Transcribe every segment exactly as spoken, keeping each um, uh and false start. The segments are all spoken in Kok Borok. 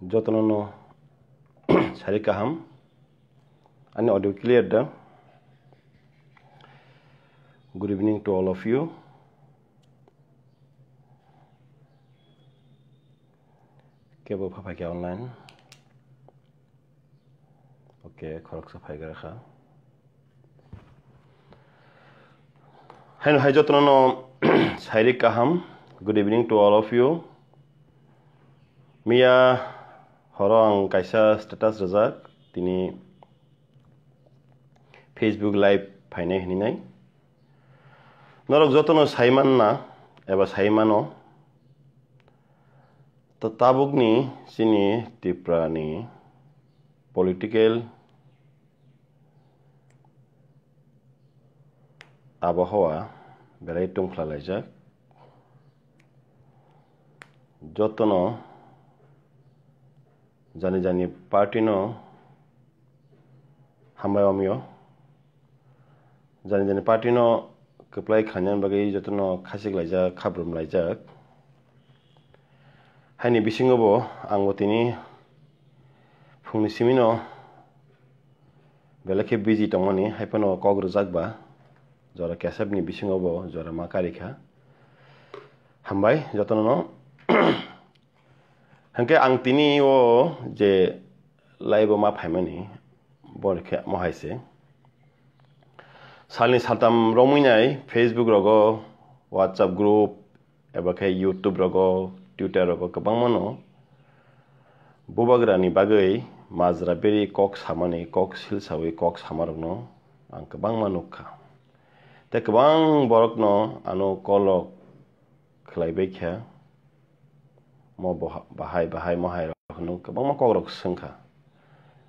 Jotono no sari kaham. Ani audio clear da? Good evening to all of you. Kebo phaphai khe online. Okay, khoroksa phaigra kha. Haino hai jotono no sari kaham. Good evening to all of you. Miya horo ang kaisa status rwjak, tini Facebook live phainai hinwi nai. Norok jotono saimanna eba saimano, ta-, tabukni chini Tripurani political abohawa belai tungphla laijak. Jotono jani jani party no hambai omyo. Jani jani party no kwplai khlaina bagwi jotono khachik laijak, khabrum laijak. Haini bisingo bo ang bo tini phungni simi no belai khe busy tongmani, hai phano kok rwjak ba jora kesep ni bisingo bo jora ma kari kha. Hambai jotono no. Hwnkhe ang tini o je live o ma phaimani, bo khe mo hai se. Salni saltam romwi nai Facebook rogo, WhatsApp group, eba khe YouTube rogo, Twitter rogo kwbangma no bubagrani bagwi majra beri kok samani, kok silsawi kok samarokno ang kwbangma nukha. Tei kwbang borokno ano kolok khlaibai kha. Mo boha-, bahai, bahai, mohai rok hwnwi kwbangma kokrok swngkha.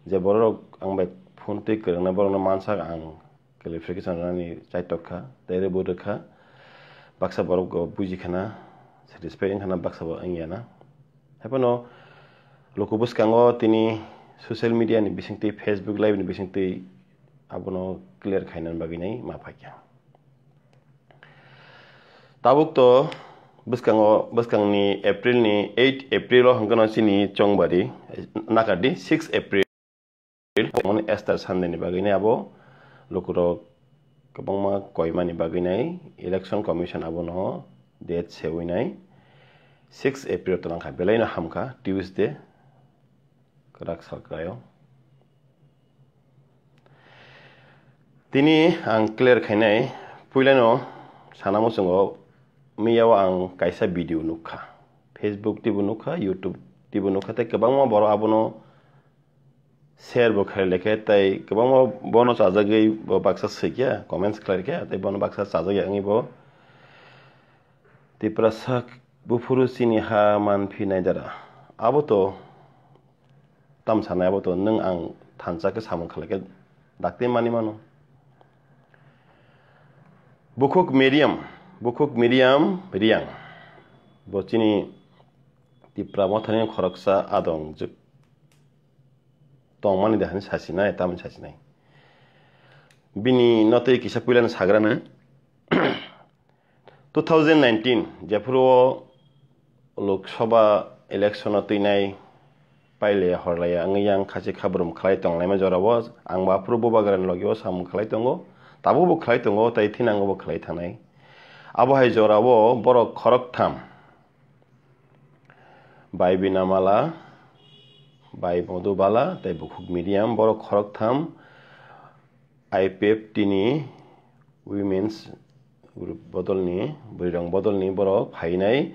Je borok ang bai phone twi kwrwngna borokno mansak ang clarification rwnani chaitok kha, tei rwbo rwkha. Baksa borok bo buji khana, satisfy wng khana, baksa bo wng ya na. Hai phano luku bwskango tini social media ni bisingtwi, Facebook live ni bisingtwi abono clear khainani bagwi nai ma phaikha. Tabuk to bwskango, bwskangni April ni eight April o hwnkhe no chini chongbari, nakardi six April, mani Easter Sunday ni bagwi nai abo lukurok kwbangma koimani bagwi nai Election Commission abono date sewi nai six April to nangkha, belai no hamkha Tuesday, kwrak salkraio. Tini ang clear khainai, puilano sana muchungo miyao ang kaisa video nukha, Facebook tibo nukha, YouTube tibo nukha, tei kwbangma borok abono share bo khlai lekhe, tei kwbangma bono chajagwi bo baksa swikya, comments khlai khe, tei bono baksa chajagwi wngwi bo Tiprasa buphuru chini ha manphi nai dara. Abo to tam sanai, abo to nwng ang thansa khe samung khlai khe dakti mani mano. Bukhuk Miriam, Bukhuk Miriam Riang. Bo chini Tipra mothani khoroksa adong juk tongmani de hani sasinai, tamni sasinai. Bini notwi kisa puilani sagrano. Two thousand nineteen jephuru o Lok Sabha election o twinai pailaya horlaya wngwi yang khachi khabrum khlai tonglaima jorao ang bo aphuru bubagrani logi o samung khlai tongo, tabukbo khlai tongo tei thinango bo khlai thangnai. Abo hai jorao borok khoroktham, Bai Binamala, Bai Modubala tei Bukhuk Medium, borok khoroktham I P F T ni women's group bodolni, bwrwirok bodolni borok phainai.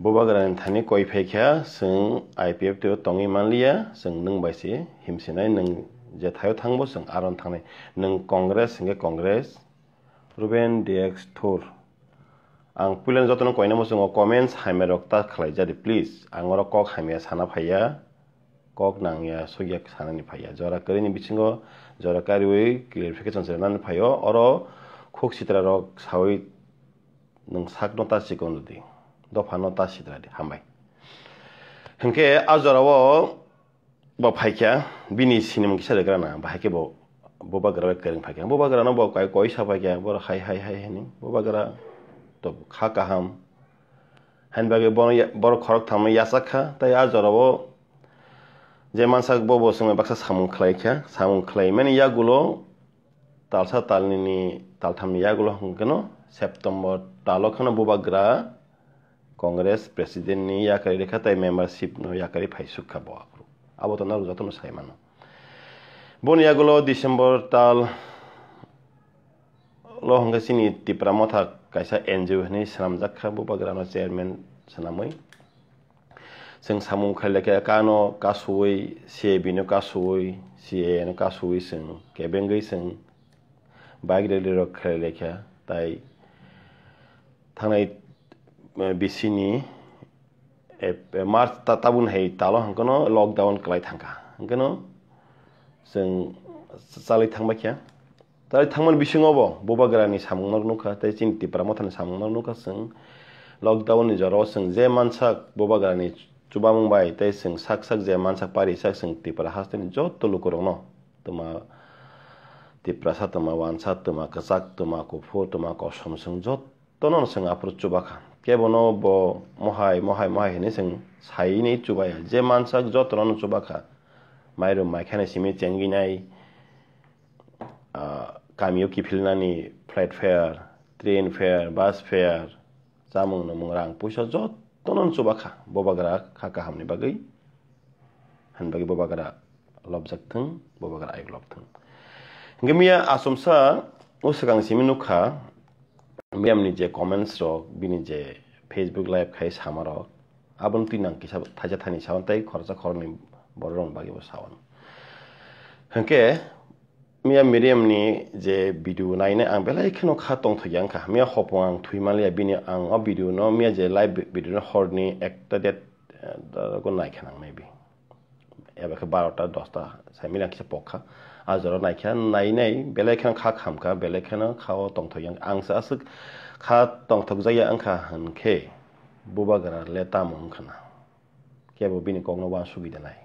Bubagrani thani koi phaikha, chwng I P F T o tongwi manliya, chwng nwng bai se himsinai, nwng je thaio thangbo chwng aron thangnai. Nwng Congress hwnkhe Congress, Ruben D X Thur. Ang puilano jotono koina muchungo comments hamya rok ta khlai jadi please. Ang oro kok hamya sana phaiya, kok nangya sugya sanani phaiya. Jora kwrwini bisingo jora kariwi clarification se rwnani phaio. Oro khuk sitra rok sawi nwng sakno ta chikon rwdi. Dophano ta sitra di. Hambai. Hwnkhe a jorao bo phaikha, bini sinimung kisa rwgrana, bahai khe bo, bo bagra bai kwrwng phaikha. Bo bagrano bo kai, koisa phaikha, borok hai, hai, hai, hai hini. Bo bagra to kha kaham. Haini bagwi bono ya-, borok khorok thamno yachak kha, tei a jorao Je mansak bo bo chwngno baksa samung khlai kha, samung khlaimani yagulo talsa talnini talthamni yagulo hwnkhe no September talo kheno bubagra Congress President ni yakarwi rwkha tei membership no yakarwi phaisuk kha bo aphuru. Abo to norok jotono sai mano. Boni yagulo December tal lo hwnkhe chini Tipra Motha kaisa N G O hinwi swnamjak kha, bubagrano chairman swnamwi. Chwng samung khailai khe kano kasuwi, C A B no kasuwi, C A A no kasuwi chwng kebengwi chwng bike rally rok khailai kha. Tai thangnai, eh, bisini, eh, March ta-, tabun hai talo hwnkhe no lockdown kwlai thangkha. Hwnkhe no chwng chalai thangbai kha. Tai thangmani bisingo bo bubagrani samung nok nukha, tei chini Tipra Mothani samung nok nukha chwng. Lockdown ni jorao chwng je mansak bubagrani chubamung bai, tei chwng sak sak je mansak pari sak chwng Tipra hasteni joto lukurokno twma Tiprasa, twma wansa, twma kwchak, twma kuphur, twma kosom chwng jotono chwng aphuru chubakha. Kebono bo mohai, mohai, mohai hinwi chwng sainwi chubaya. Je mansak jotono chubakha. Mairum maikhani simi chengwi nai, ah, kamio kiphilnani flight fare, train fare, bus fare, chamung nwmung rang puisa jotono chubakha, bubagra kha kahamni bagwi, hani bagwi bubagra lobjak thung, bubagra ayuk lobthung. Hwnkhe miya achomsa o swkang simi nukha, miyamni je comments rok, bini je Facebook live khai sama rok, aboni twi nang kisa thaisa thani sawan tei khoroksa khoroknwi borok rok bagwi bo sawan. Hwnkhe miya Miriam ni je video nainai ang belai kheno kha tongthokya wngkha. Miya hopung ang thwi manliya bini, ang o video no miya je live vi-, video no horni ekta det, eh, ko naikha nang maybe. Eba khe barota dosta sai mili ang kisa pokha. A jora naikha, nainai belai kheno kha khamkha, belai kheno kha o tongthokya wngkha. Ang se aswk kha tongthokjakya wngkha hwnkhe bubagra le tamo wngkha na. Kebo bini kokno uansugwi da nai.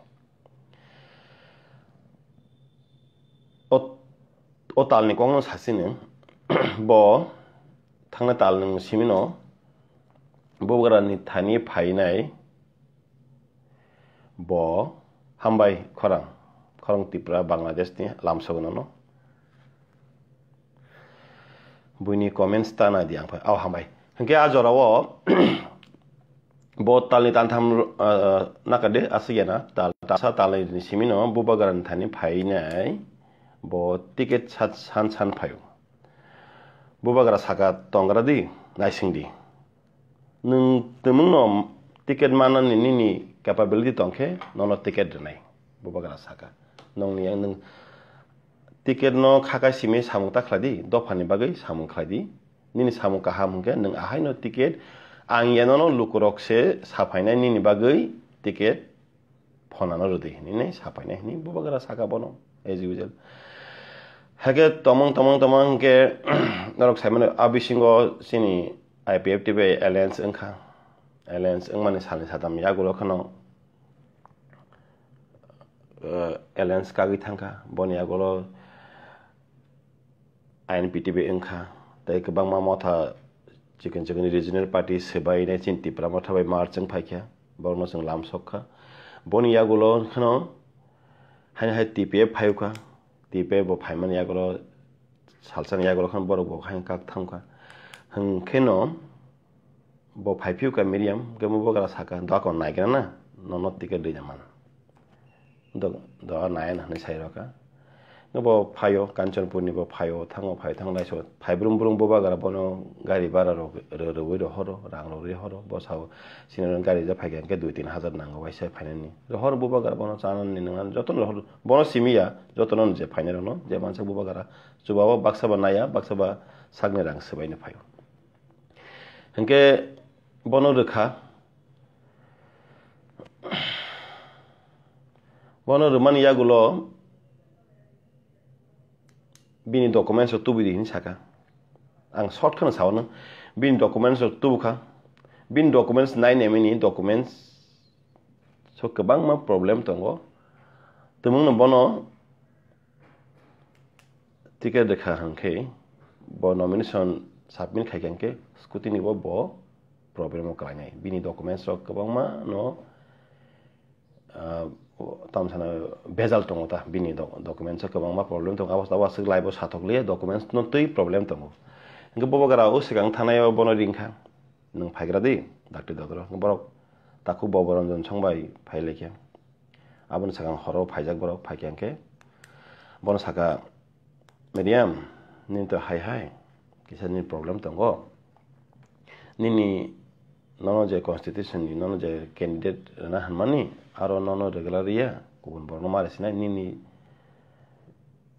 O, o talni kokno sasino, bo thangna talni simino, bubagrani thani phainai, bo hambai khorang, khorang Tripura, Bangladesh ni lamsogwno no. Buini comments ta nai di ang phai, oh, hambai. Hwnkhe a jorao, bo talni tantham, ah, nakade aswk ya na, tal, talsa talni simino bubagrani thani phainai, bo ticket sat san san phaio. Bubagra saka, "Tongra di, naising di. Nwng twmwngno ticket manani nini capability tongkhe nono ticket rwnai," bubagra saka. Nongni yang nwng ticket no khaka simi samung ta khlai di, dophani bagwi samung khlai di. Nini samung kaham hwnkhe nwng ahaino ticket, ang ya nono lukurok se saphainai nini bagwi ticket phonano rwdi hinwi nai saphainai hinwi bubagra saka bono as usual. Hakhe tomong tomong tomong hwnkhe norok saimano a bisingo chini I P F T bai alliance wngkha. Alliance wngmani salni satam yagulo kheno, eh, alliance kagwi thangkha. Boni yagulo I N P T bai wngkha, tei kwbangma motha chikon chikon regional party swbainai chini Tipra motha bai merge wng phaikha, borokno chwng lamsok kha. Boni yagulo kheno haino hai T P F phaiwkha, T P F bo phaimani yagulo salsani yagulo kheno borok bo haino kak thangkha. Hwnkheno, bo phai phiyok ka Miriam, hwnkhe bubagra saka, "Doa kon nai kena na, nono ticket rwina man." Do, doa nai na hinwi sai rwkha. Bo phaio, Kanchanpur ni bo phaio, thango phai, thango naiso, phai brum brum bubagra bono gari bhara rok rw-, rwui rohoro, rang rwui rohoro, bo sao, sini gari ja phaikha hwnkhe dui tin hajar nango waisa phainani. Rohor bubagra bono chanani nwngan jotono rohor, bono simi ya, jotono je phainai rokno, je mansa bubagra, chubao baksa ba naiya, baksa ba sakni rang swbaino phaio. Hwnkhe bono rwkha, bono rwmani yagulo bini documents rok tubui di hinwi saka. Ang short kheno sao no, bini documents rok tubukha, bini documents nai naimani documents so kwbangma problem tongo, twmwngno bono ticket rwkha hwnkhe, bo nomination submit khaikha hwnkhe scrutiny o bo problem o kwlainai. Bini documents rok kwbangma no, ah, Tamsana bejal tongo ta, bini doc-, documents o kwbangma problem tongo, abo abo aswk live o sathok liya, documents no twi problem tongo. Hwnkhe Bubagra o swkang thanai o bono ringkha, "Nwng phaigra di, dakti dodoro." Hwnkhe borok takhuk Boboranjan song bai phai laikha. Aboni swkang horo phaijak borok, phaikha hwnkhe bono saka, "Miriam, nini to hai hai kisa nini problem tongo. Nini nono je constitution ni nono je candidate rwna hwnmani, aro nono regular riya, kubun borokno ma risinai, nini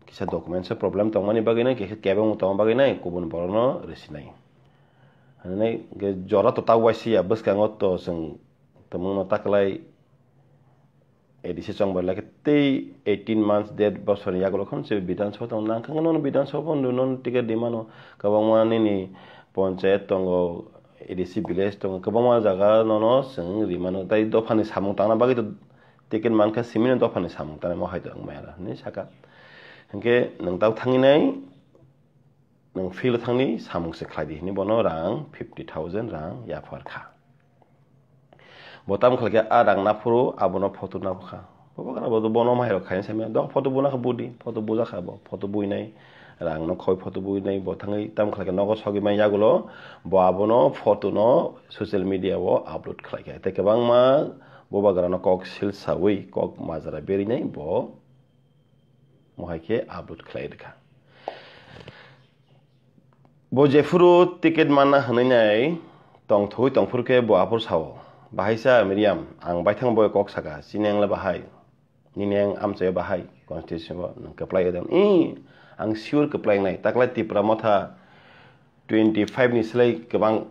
kisa documents o problem tongmani bagwi nai, kisa kebengmung tongma bagwi nai, kubun borokno risinai." Hwnwi hwnkhe jora to tabuk waisiya, bwskango to chwng tongmungno taklai A D C chongbai lai khe tei eighteen months, dead bosor ni yagulo khon se Bidhan Sabha tong nang khe nono Bidhan Sabha pon nono ticket rimano, kwbangma nini ponchayat tongo, A D C village tongo, kwbangma jaga nono chwng rimano, tai dophani samung tangna bagwi to ticket mankha, simi no dophani samung tangma hai to wng maya hinwi saka. Hwnkhe nwng tau thangwi nai, nwng field thangni samung se khlai di hinwi bono rang fifty thousand rang yaphar kha. Bo tamo khlai khe a rang naphuru abono photo naphukha. Bo bagra bo bono mairok khaina saimaya. Dok photo buna kha budi, photo buja kha bo, photo buinai rang no khoi photo buinai bo thangwi tamo khlai khe nogo sogwi man yagulo bo abono photo no social media o upload khlai kha. Tei kwbangma bo bagra no kok sil sawi kok majra berinai bo mohai khe upload khlai rwkha. Bo jephuru ticket manna hwnwi nai tongthogwi tongphuru khe bo aphuru sao, "Bahaisa Miriam, ang baithang boy kok saka, chini ang le bahai, nini ang amchaio bahai, constitution bo nwng kwplai edem." "Ih, ang sure kwplai wngnai, taklai Tipra Motha twenty five ni slai kwbang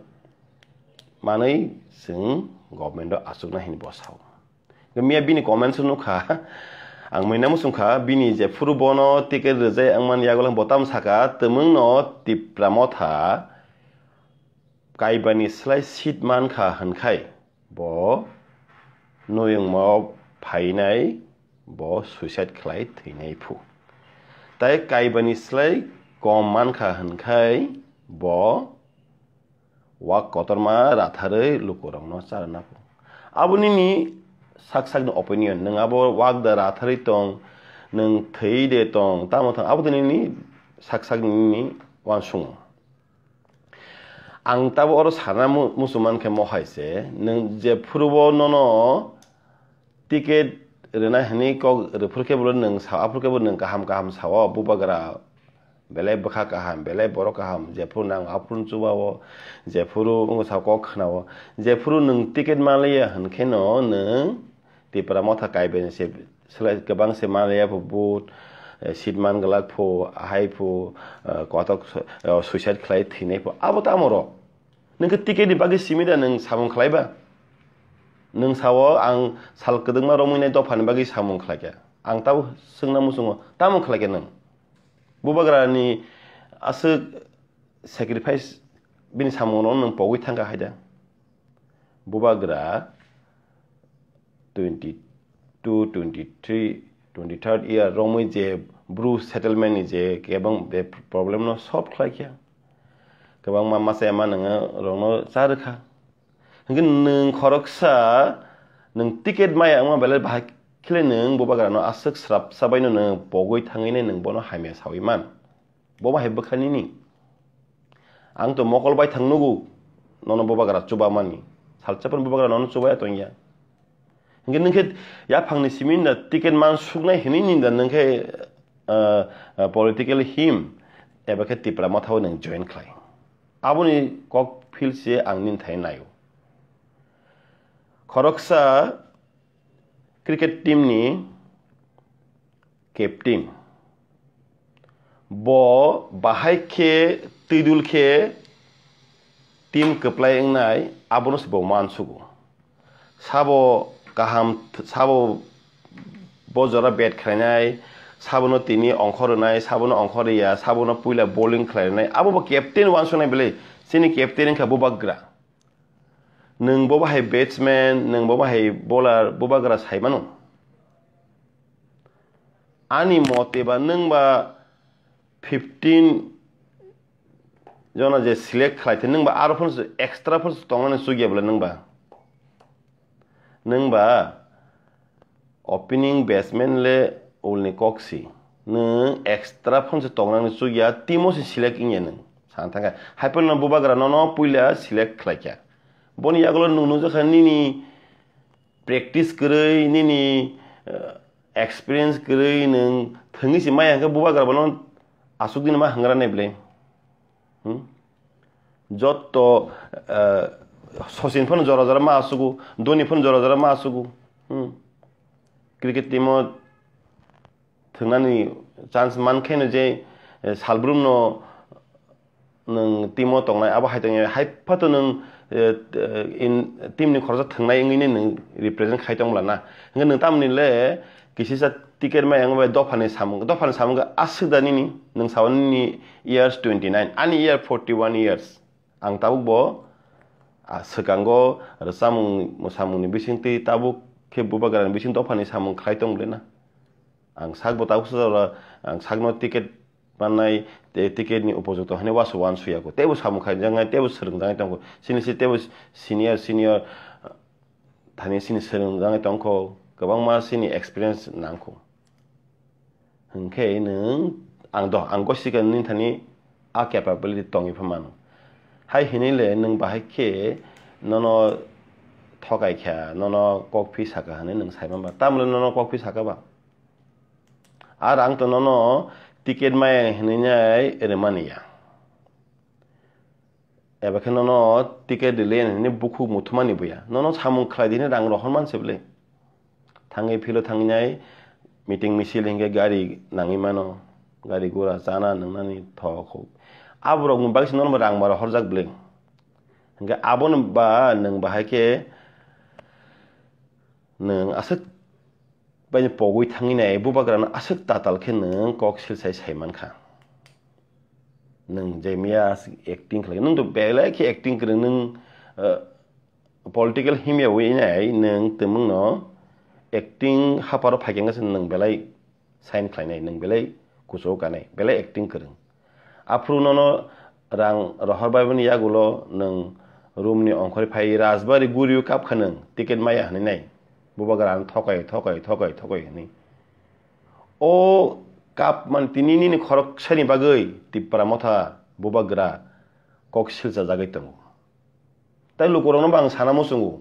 manwi chwng government o achukna," hinwi bo sao. Miya bini comments nukha, ang mui namo sungkha, bini jephuru bono ticket rwjai wngmani yagulang bo tamo saka, "Twmwngno Tipra Motha kaibani slai seat mankha hwnkhai bo noyungmo phainai, bo suicide khlai thwinai phu. Tai kaibani slai kom mankha hwnkhai bo wak kotorma ratharwi lukurokno charwna phu." Abo nini sak sakni opinion, nwng abo wak da ratharwi tong, nwng thwi de tong, tamo thang, abo to nini sak sakni nini uansungo. Ang tabo oro sana mu-, muchung mankhe mohai se, nwng jephurubo nono ticket rwna hwnwi kok rwphuru khe bo nwng sa, aphuru khe bo nwng kaham kaham sao, bubagra belai bwkha kaham, belai borok kaham, jephuru nang aphuru chuba-o, jephuru wngwi sa kok khna-o, jephuru nwng ticket manliya hwnkheno nwng Tipra Motha kaibani se slai kwbang se manliya phu, vote, eh, seat man glak phu, ahai phu, eh, kotok su-, eh, suicide khlai thwinai phu, abo tamo rok. Nwng khe ticket ni bagwi simi da nwng samung khlai ba? Nwng sao ang sal kwdwkma romwi nai dopha ni bagwi samung khlai kha. Ang tabo swngna muchungo, tamo khlai kha nwng? Bubagra ni aswk sacrifice bini samung no nwng pogwi thang kha hai da? Bubagra twenty two, twenty three, twenty third year romwi je Bru settlement ni je kebang be problem no solve khlai kha. Kwbangma masa ema nwngo rokno cha rwkha. Hwnkhe nwng khoroksa nwng ticket maya wngma belai bahai khe nwng bubagra no aswk srapsa bai no nwng pogwi thangwi nai nwng bono hamya sawi man. Bo bahai bwkha nini. Ang to mokol bai thang nugo, nono bubagra chuba mani. Salsa phano bubagra nono chubaya tongya. Hwnkhe nwng khe yaphangni simi da ticket man suknai hinwi ni da nwng khe, ah, ah, political him eba khe Tipra Motha o nwng join khlai. Aboni kok phil se ang nini thai naio. Khoroksa cricket team ni captain. Bo bahai khe twidul khe team kwplai wngnai, abono se bo mansugo. Sabo kaham, sabo bo jora bat khlainai, sabono tini ongkhor rwnai, sabono ongkhor rwya, sabono puila bowling khlai rwnai, abo bo captain uansuknai belai. Chini captain wngkha bubagra. Nwng bo bahai batsman, nwng bo bahai bowler, bubagra sai mano. Ani mote ba nwng ba fifteen jona je select khlai the, nwng ba aro phano extra phano tongnani chukya bwle nwng ba. Nwng ba Opening batsman le ulni kok si. Nwng extra phone se tongnani chukya, team o se select wngya nwng. Sana thangkha. Hai phano bubagra nono puila select khlaikha. Boni yagulo nwng nukjakha nini practice kwrwi, nini, eh, experience kwrwi nwng thwngwi se maya hwnkhe bubagra bono aswk dini ma hwngra nai bwle. Hmm? Jotto, eh, Sachin phano jora jora ma aswgo, Dhoni phano jora jora ma aswgo. Hmm. Cricket team o thwngnani chance mankhaino je, eh, salbrumno nwng team o tongnai, abo hai tongya, hai phato nwng, eh, in, team ni khoroksa thwngnai wngwi nwng represent khai tong bwla na. Hwnkhe nwng tamoni le kisisa ticket maya wngwi bai dophani samung, dophani samung khe aswk da nini, nwng sao nini years twenty nine, ani year forty one years. Ang tabuk bo, ah, swkango rwchapmung mwsamungni bisingtwi tabuk khe bubagrani bising dophani samung khlai tong bwle na. Ang sak bo tabuk swjak oro, ang sakno ticket mannai, tei ticket ni upojukto hwnwi uansuk uansuk ya kho. Teibo samung khlai jaknai, teibo swrwng jaknai tong kho. Chini se teibo senior, senior, ah, thani chini swrwng jaknai tong kho. Kwbangma chini experience nang kho. Hwnkhe nwng, ang do, ang gosika nini thani a capability tongwi pha mano. Hai hinwi le nwng bahai khe nono thokai kha, nono kok phi saka hwnwi nwng sai man ba. Tamle nono kok phi saka ba? Ar ang to nono ticket maya hinwi nai rwmani ya. Eba khe nono ticket rwle hinwi bukhuk muthumani buya. Nono samung khlai di hinwi rang rohor man se bwle. Thangwi philo thangnai meeting misil hinkhe gari nangwi mano. Gari gura chana nwngnani thok huk. Aborokni bagwi se nono rang ma rohorjak bwle. Hinkhe abono ba nwng bahai khe nwng aswk baini pogwi thangwi nai, bubagrano aswk tatal khe nwng kok silsai sai mankha. Nwng je miya acting khlai, nwng to belai khe acting kwrwng, nwng, eh, political himya wi nai, nwng twmwngno acting haparo phaikhe wngkha se nwng belai sign khlainai, nwng belai kuchuk kanai, belai acting kwrwng. Aphuru nono rang rohor bai bini yagulo nwng room ni ongkhorwi phai Rajbari gurio kap kha nwng ticket maya hwnwi nai. Bubagra ano thokai, thokai, thokai, thokai hwnwi. O kap man tini nini khoroksani bagwi Tipra Motha bubagra kok silchajagwi tongo. Tai lukurokno bo ang sana muchungo.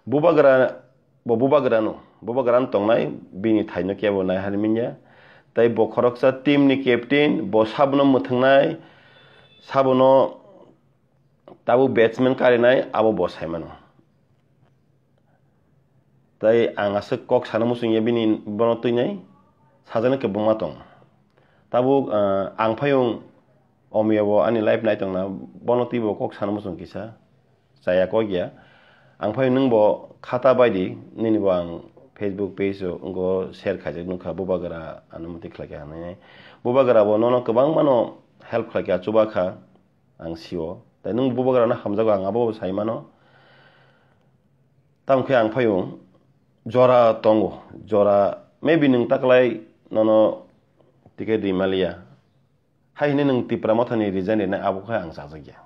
Bubagra, bo bubagrano, bubagrano tongnai, bini thaino kebo nai hari minya. Tai bo khoroksa team ni captain, bo sabono mwthwngnai, sabono tabuk batsman karinai, abo bo saimano. Tai ang aswk kok sana muchungya bini bono twinai, sajani kwbangma tong. Tabuk, ah, ang phayung omiya bo ani live nai tongna, bono twibo kok sana muchung kisa. Chaya kok ya. Ang phai nwng bo khata bai di, nini bo ang Facebook page o wngko share khaijak nukha, bubagra anumati khlaikha hinwi. Bubagra bo nono kwbangma no help khlaikha, chubakha, ang sio. Tai nwng bubagra no hamjago, ang abo bo sai mano. Tamo khe ang phai o jora tongo, jora maybe nwng taklai nono ticket ri maliya. Hai hwnwi nwng Tipra Mothani resign rinai abo khe ang chajak ya.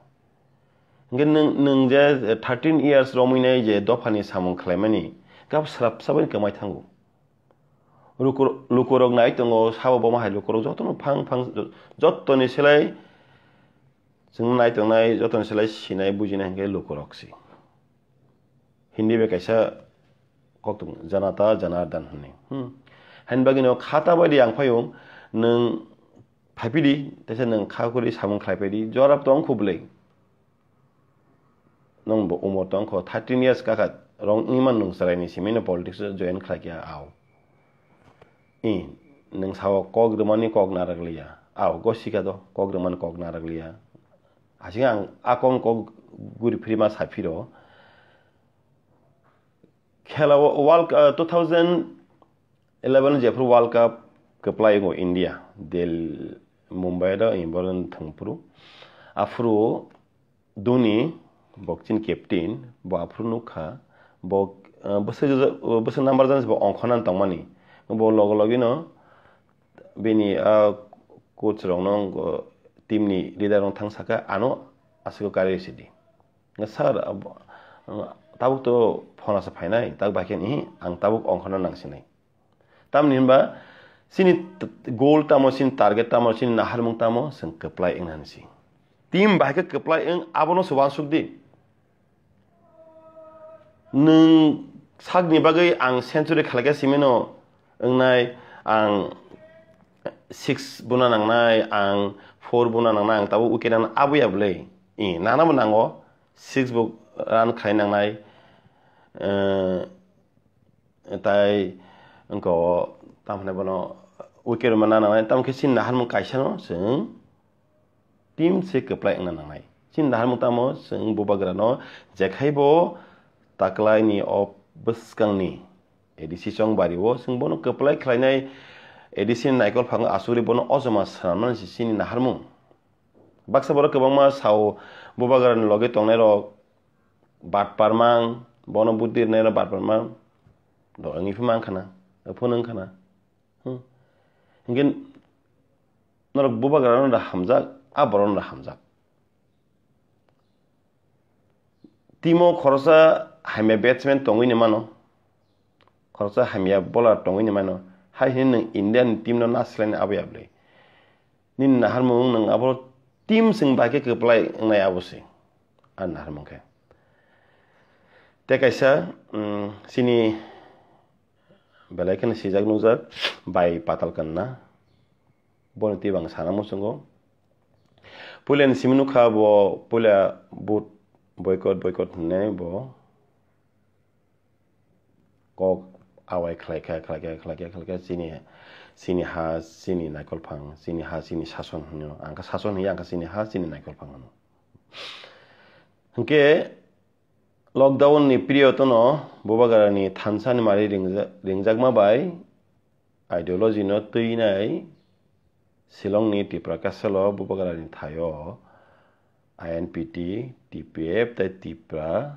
Hwnkhe nwng, nwng je thirteen years romwi nai je dophani samung khlaimani, kabo swrapsa bai kwmai thango. Luku-, lukurok nai tongo, sabo bomo hai lukurok jotono phang phang, jotoni selai chwng nai tongnai, jotoni selai sinai bujinai hwnkhe lukurok se. Hindi bai kaisa kok tongo, Janata Janardan hwnwi. Hmm. Haini bagwino khata bai di ang phai o, nwng phai phidi, teisa nwng kha kwrwi samung khlai phai di, jorab tong khu bwlwi. Nwng bo umor tong kho, thirteen years kakha rong wngwi man nwng chwraini simi no politics o join khlai kha ao. I, nwng sao kok rwmani kok narwk liya. Ao, go sika do, kok rwmani kok narwk liya. Asing ang a kok kok guri phirima sa phiro. Khela wo-, World, uh, two thousand eleven jephru World Cup kwplai wngo India, Del-, Mumbai do, i, borok thwngphuru. Aphuru Dhoni, bo chini captain, bo aphuru nukha, bo, uh, bwswk, bwswk number jani bo ongkhornani tongmani. Bo logo logino bini, uh, coach rokno, uh, team ni leader rokno thang sakha, ano aswk kariui sidi. Sir, abo, tabuk to phone asa phainai, tak bai khe ni ang tabuk ongkhorna nangsinai. Tamni hinba chini t-, goal tamo, chini target tamo, chini naharmung tamo, chwng kwplai wngna nisi. Team bai khe kwplai wng, abono se uansuk di. Nwng sakni bagwi ang century khalai khe simino wngnai, ang six buna nangnai, ang four buna nangnai, ang tabuk wicket ang abo ya bwlwi. I, nana bo nango, six bo run khlai nangnai. Eh, tai wngkha o, tamo hinai bono wicket rwma nangnai, tamo khe chini naharmung kaisa no chwng team se kwplai wngna nangnai. Chini naharmung tamo chwng bubagrano jekhaibo taklaini o bwskangni A D C chongbari o chwng bono kwplai khlainai A D C ni naikol phango asugri bono ojoma swnamnani se chini naharmung. Baksa borok kwbangma sao bubagrani loge tongnairok batparmang, bono buddhi rwnairok batparmang. Do wngwi phima wngkhana, phone wngkhana. Hmm. Hinkhe norok bubagrano da hamjak, a borokno da hamjak. Timo khoroksa hamya batsman tongwi ni mano, khoroksa hamya bowler tongwi ni mano, hai hini nwng Indian team no nasilai ni abo ya bwlwi. Nini naharmung nwng abo team chwng bai khe kwplai wngnai abo se. A naharmung khe. Tei kaisa, mm, chini belai kheno sijak nukjak bai Patal Kanna. Boni twi bang sana muchungo. Puila ni simi nukha bo puila vote boycott, boycott hinwi bo kok awai khlai kha, khlai kha, khlai kha, khlai kha, chini, chini ha, chini naikol phang, chini ha, chini sason hino. Ang kha sason hiya, ang kha chini ha, chini naikol phang hino. Hinkhe lockdown ni period no bubagrani thansa ni mari ringja-, ringjakma bai ideology no twinai Shillong ni Tipra Castle o bubagrani thaio I N P T, T P F tei Tipra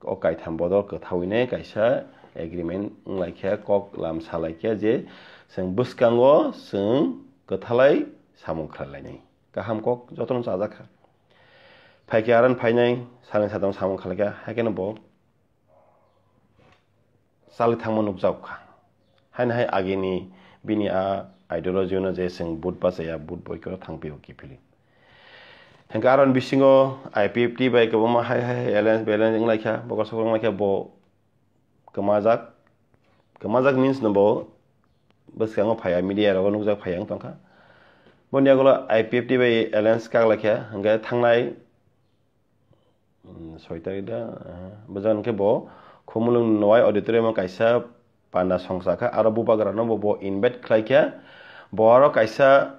o kaitham bodol kwthawinai kaisa agreement wnglaikha, kok lam salaikha je chwng bwskango chwng kwthalai samung khlainai. Kaham kok jotono chajakha. Phaikhe aran phainai, salni satong samung khlaikha, haikhe no bo chali thangma nukjago kha. Haino hai agini bini a ideology no je chwng vote bachaya, vote boycott o thangpio kiphilwi. Hinkhe aro ni bisingo I P F T bai kwbangma hai hai alliance balance wnglaikha, bokol sokol wnglaikha, bo kwmajak. Kwmajak means no bo bwskango phaiya, media rogo nukjak phaiya wng tongkha. Boni yagulo I P F T bai alliance kaklaikha, hinkhe thangnai, mm, soi tarik da, eh, bwskango khe bo Khumulwng Nowai auditorium o kaisa panda songcha kha, aro bubagra no bo, bo invite khlaikha, bo aro kaisa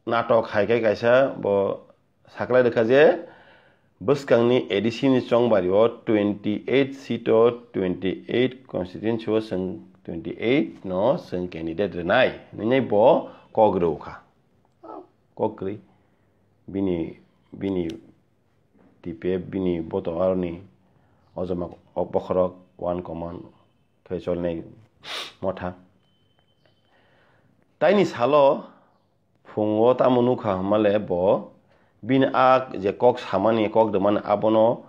natok hai khe kaisa bo saklai rwkha je bwskangni A D C ni chongbari o twenty eight seat o twenty eight constituency o chwng twenty eight no chwng candidate rwnai hinwi bo kok rwkha. Kok kwrwi bini, bini T P F bini boto aroni ojoma bokhorok one command khe cholnai motha. Taini salo phungo tamo nukha hwnmale bo bini a je kok samani, kok rwmani abono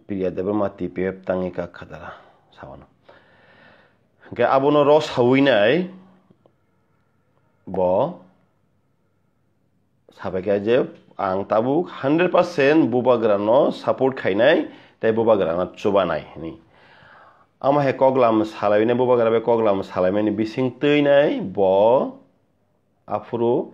Priya Debbarma T P F tangwi kak khatara sawano. Hwnkhe abono rw sawi nai bo sabaikha je ang tabuk hundred percent bubagrano support khainai tei bubagrano chubanai hwnwi. Amo hai koklam salainai, bubagra bai koklam salaimani bising twinai bo aphuru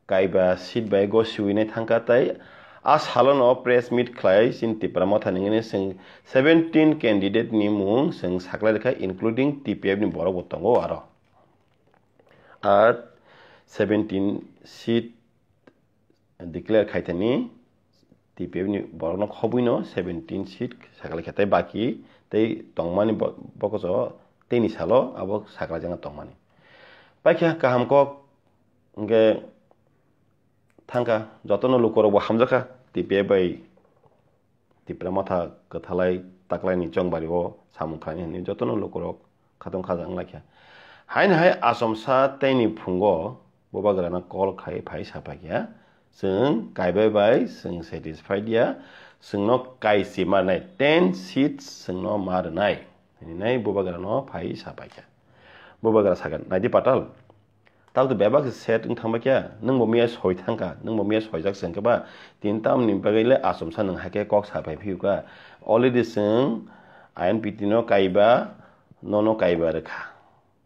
kaiba seat bai gosiwinai thangkha tei a salono press meet khlai chini Tipra Motha ni hwnwi chwng seventeen candidate ni mung chwng saklai rwkha, including T P F ni borok bo tongo aro. A seventeen seat declare khaithani T P F ni borokno khobwino seventeen seat saklaikha tei baki tei tongmani bo-, bokoso teini salo abo saklaijakna tongmani. Paikha kaham kok hwnkhe thangkha, jotono lukorokbo hamjakha T P F bai Tipra Motha kwthalai taklaini chongbari o samung khlaini hwnwi jotono lukurok khatong khaja wnglaikha. Haino hai achomsa teini phungo bubagrano call khai phai sapaikha, Chwng kaibai bai chwng satisfied ya, chwngno kaisi marnai, ten seats chwngno marnai. Hinwi nai bubagrano phai sapaikha. Bubagra sakha, "Naidi Patal, tao to bebak set wng thangbai kha, nwng bo miya soi thangkha, nwng bo miya soijak chwng khe ba, tin tamni bagwi le achomsa nwng hai khe kok sapai phiyu kha. Already chwng I N P T no kaiba, nono kaiba rwkha."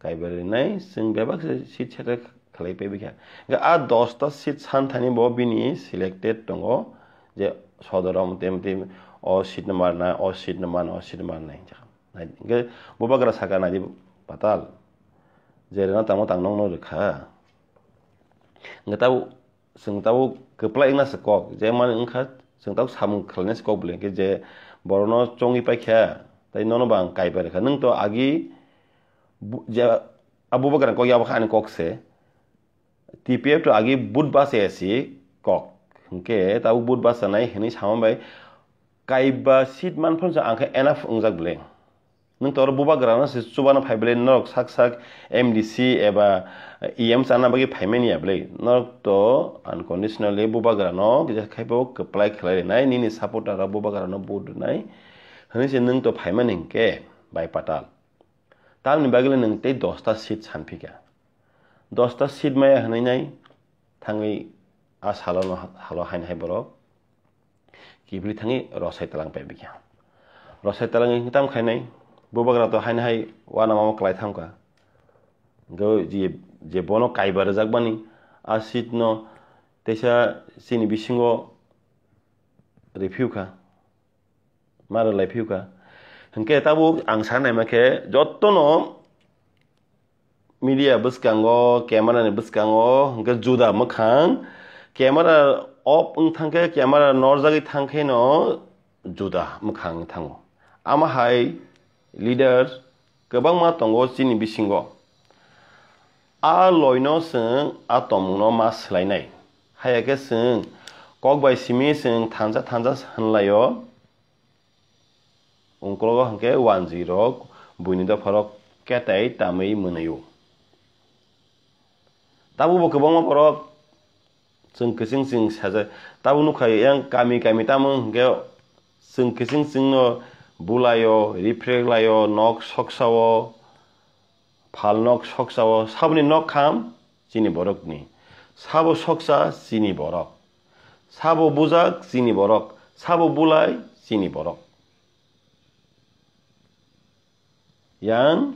Kaiba rinai chwng bebak se seat seta khlai paibai kha. Hingkhe a dosta seat santhani bo bini selected tongo je sodoro mte mte o seat no marna, o seat no marna, o seat no marna hinwi sakha. Hingkhe bubagra sakha, "Naidi Patal, je rwna tangma tang nokno rwkha." Hingkhe tabuk chwng tabuk kwplai wngna se kok, je mani wngkha chwng tabuk samung khlaina se kok bwlwi, hingkhe je borokno chongwi paikha, tei nono bo ang kaiba rwkha. Nwng to agi bu-, je, a bubagrani kok yabo kha ani kok se. T P F to agi vote bachaya si kok. Hingkhe tabuk vote bachanai hinwi sama bai kaiba seat manphano se ang khe enough wngjak bwlwi. Nwng to oro bubagrano se chubana phai bwlwi norok sak sak M D C eba E M chana bagwi phaimani ya bwlwi. Norok to unconditionally bubagrano kisa khaibo kwplai khlai rinai, nini supporter rok bubagrano vote rwnai hinwi se nwng to phaimani hingkhe bai Patal. Tamni bagwi le nwng tei dosta seat sanphika. Dosta seat maya hwnwi nai thangwi a salo no, halo haino hai borok kiphilwi thangwi rosai talang paibikha. Rosai talang wngwi tam khainai bubagra to haino hai uanama kwlai thamkha. Hwnkhe je, je bono kaiba rwjakmani a seat no teisa chini bisingo riphiukha. Ma rwlai phiukha. Hwnkhe tabuk ang sa naima khe jotono media bwskango, camera ni bwskango hwnkhe juda mwkhang, camera off wng thang khe, camera norjagwi thang khe no juda mwkhang wng thango. Ama hai leader kwbangma tongo chini bisingo. A loino chwng a tongmungno ma swlainai. Haya khe chwng kok bai simi chwng thansa thansa hwnlaio. Ungkologo hwnkhe wanjwi rok buini dopha rok ketai tamwi mwnaio. Tabukbo kwbangma borok chwng kiching chwng sajak. Tabuk nukha yang kami kami tamo hwnkhe chwng kiching chwngno bulaio, riphrek laio, nok soksao, phal nok soksao, saboni nok kham chini borokni, sabo soksa chini borok, sabo bujak chini borok, sabo bulai chini borok. Yang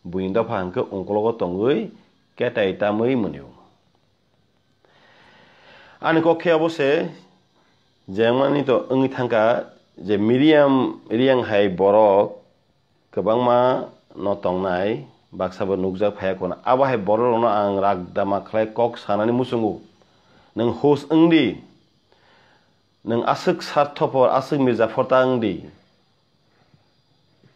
buini dopha hwnkhe ungkologo tongwi ketai tamwi mwnio. Ani kok khe abo se, jemani to wngwi thangkha je Miriam Reang hai borok kwbangma no tongnai, baksa bo nukjak phaiya khuna. Abo hai borok rokno ang rak dama khlai kok sanani muchungo. Nwng hus wngdi, nwng aswk sarthopor, aswk mirzaphor ta wngdi.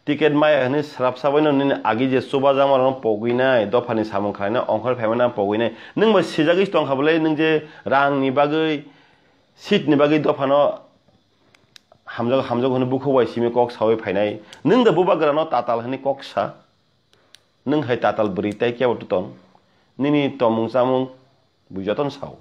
Ticket maya hwnwi srapsa baino nini agi je chubajakmarokno pogwinai, dophani samung khlaina ongkhor phaimano pogwinai. Nwng bai sijagwi tongkha bwlai, nwng je rangni bagwi, seatni bagwi dophano hamjago, hamjago hwnwi bukhuk bai simi kok saui phainai. Nwng da bubagrano tatal hwnwi kok sa. Nwng hai tatal bwrwi tai kebo to tong. Nini tomung chamung bui jotono sao.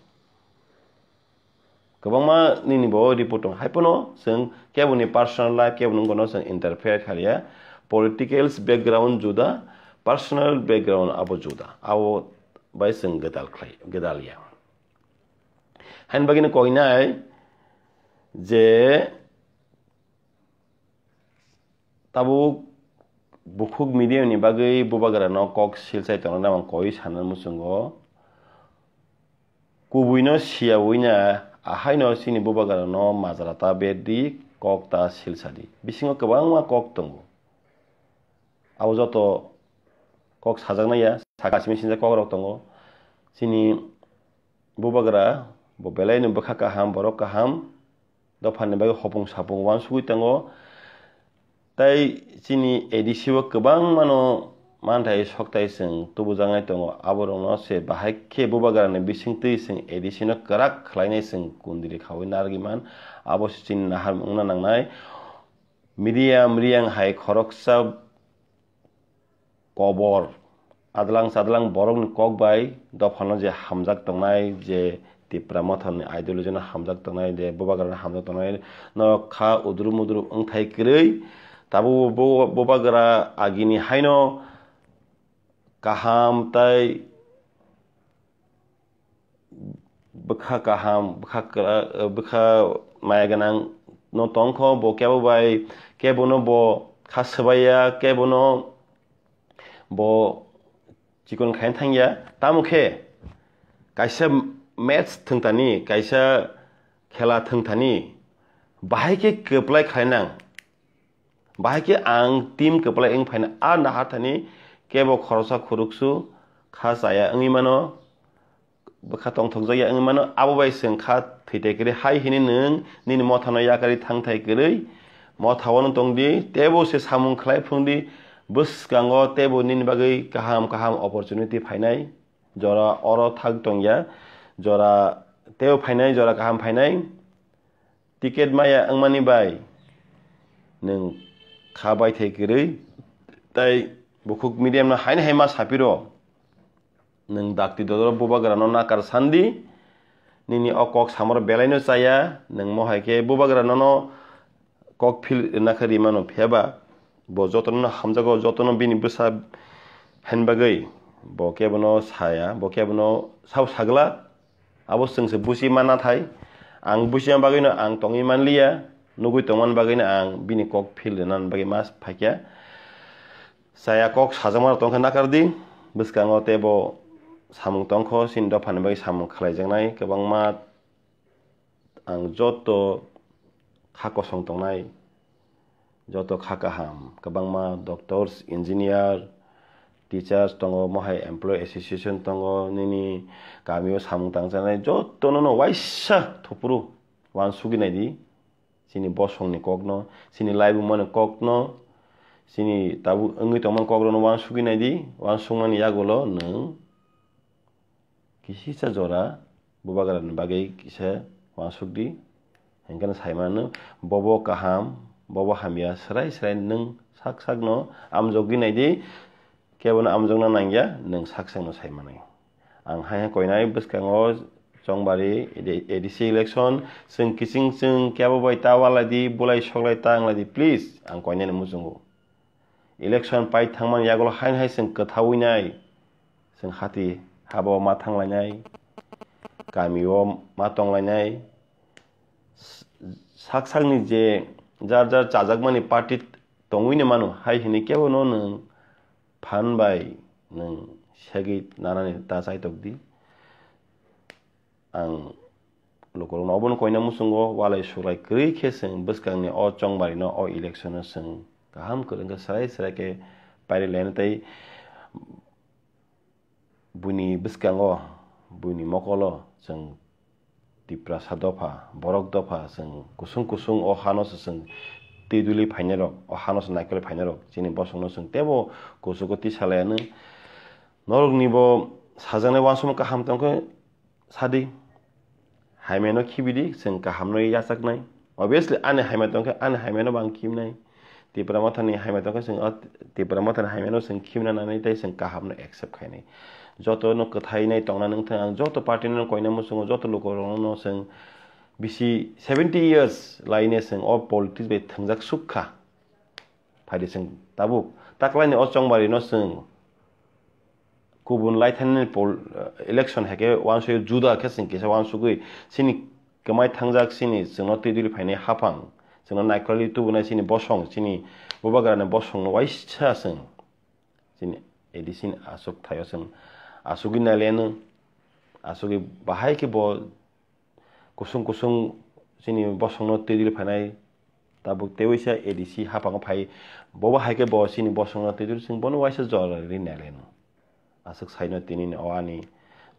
Kwbangma nini bo report tong. Hai phano chwng keboni personal life, keboni wngkano chwng interfere khalia. Politicals background juda, personal background abo juda. Abo bai chwng gwdal khlai, gwdal ya. Haini bagwino koinai je tabuk bukhuk medium ni bagwi bubagrano kok silsai tongnai, ang koi sana muchungo. Kubuino siyaui na ahaino chini bubagrano majra ta berdi, kok ta silsadi. Bisingo kwbangma kok tongo. Abo joto kok sajaknai ya, saka simi sinjak kokrok tongo. Chini bubagra bo belaino bwkha kaham, borok kaham, dophani bagwi hopung sapung uansugwi tongo. Tai chini A D C o kwbangmano manthai soktai chwng tubujaknai tongo. Aborokno se bahai khe bubagrani bisingtwi chwng A D C no kwrak khlainai chwng kundri khaui narwgwi man. Abo se chini nahar wngna nangnai. Miriam Reang hai khoroksa kobor, adlang chadlang borokni kok bai dophano je hamjak tongnai, je Tipra Mothani ideology no hamjak tongnai, je bubagra no hamjak tongnai, norok kha udru mudru wngthai kwrwi. Tabuk bo, bo, bubagra agini haino kaham tai bwkha kaham, bwkha kwra-, bwkha maya gwnang no tongkho, bo kebo bai kebo no bo kha swbaiya, kebo no bo chikon khaina thangya. Tamo khe kaisa match thwngthani, kaisa khela thwngthani, bahai khe kwplai khlainang. Bahai khe ang team kwplai wng phaina a naharthani kebo khoroksa khoroksu kha chaya wngwi mano, bwkha tongthokjakya wngwi mano, abo bai chwng kha thwitai kwrwi hai hini nwng nini mothano yakarwi thangthai kwrwi mothao no tongdi, teibo se samung khlai phwrwngdi, bwskango teibo nini bagwi kaham kaham opportunity phainai, jora oro thak tongya, jora teibo phainai, jora kaham phainai. Ticket maya wngmani bai nwng kha baithai kwrwi, tai bukhuk medium no haino hai ma sapiro. Nwng dakti dodoro bubagra no nakar sandi, nini o kok samoro belai no chaya, nwng mohai khe bubagra nono kok phil rwna khe rimano, phiyaba bo jotono no hamjago, jotono bini bwsa hain bagwi bo kebono saya, bo kebono sao sagla. Abo chwngse buchi ma nathai. Ang buchima bagwino ang tongwi manliya, nugwi tongmani bagwino ang bini kok phil rwnani bagwi ma phaikya. Chaya kok sajakmano tongkha nakardi, bwskango teibo samung tongkho, chini dophani bagwi samung khlaijaknai kwbangma. Ang joto kha kosong tongnai, joto kha kaham, kwbangma doctors, engineer, teachers tongo, mohai employee association tongo, nini kamio samung tangchanai jotono no waisa thopro uansugwi naidi, chini bosongni kokno, chini laibumani kokno, chini tabuk wngwi tongmani kokrokno uansugwi naidi, uansukmani yagulo nwng kisisa jora bubagrani bagwi kisa uansukdi, hinkhe no saimano bobo kaham, bobo hamya, swrai swrai nwng sak sakno amjokgwi naidi, kebono amjokna nangya, nwng sak sakno saimanai. Ang hai hai koinai bwskango Chongbari A D C election, chwng kiching chwng kebo bai ta walaidi, bulai soklai ta wnglaidi, please, ang koinani muchungo. Election pai thangmani yagulo haino hai chwng kwthaui nai, chwng hati habo ma thanglainai, kamio ma tonglainai, s-, sak sakni je jar jar chajakmani party tongwino mano, hai hini kebono nwng phan bai nwng segwi nanani ta chaitokdi. Ang lukurokno obono koina muchungo walai suklai kwrwi khe chwng bwskangni o Chongbarino o election-o chwng kaham kwrwng khe swrai swrai khe pairi laina tei buini bwskango, buini mokolo chwng Tiprasa dopha, borok dopha, chwng kusung kusung o hano se chwng twi duli phainai rok, o hano se naikolwi phainai rok, chini bosongno chwng teibo kuchugo tisa laiya nw. Norokni bo sajaknai uansukmung kaham tongkhe sadi. Hamyano khibidi, chwng kahamno yachaknai. Obviously, ani hamya tongkhe, ani hamyano bo ang khibnai. Tipra Mothani hamya tongkhe, chwng o Tipra Mothani hamyano chwng khibna nanai tei chwng kahamno accept khainai. Jotono kwthai nai tongna nangthang, ang joto party no koina muchungo, joto lukurokno chwng bisi seventy years laine chwng o politics bai thwngjak sukha. Phaidi chwng tabuk taklaini o Chongbarino chwng kubun laithani pol-, election hai khe uansugwi juda khe chwng kisa uansugwi chini kwmai thangjak chini chwngno twi duli phainai haphang, chwngno naikolwi tubunai chini bosong, chini bubagrani bosongno waisa chwng chini A D C ni aswk thaio chwng asugwi nailaino, asugwi bahai khe bo kusung kusung chini bosongno twi duli phainai, tabuk tei waisa A D C haphango phai, bobo hai khe bo chini bosongno twi duli, chwng bono waisa jora ri nailaino. Aswk saino tini o ani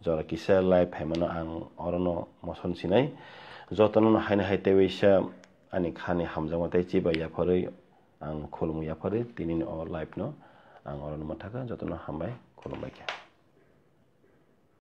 jora kisa live phaimano ang orono moson sinai. Jotono no haino hai tei waisa ani khani hamjakma tei chibai yapharwi ang khulumwi yapharwi tini o live no ang orono mwthakha, jotono hambai, khulumbai khe.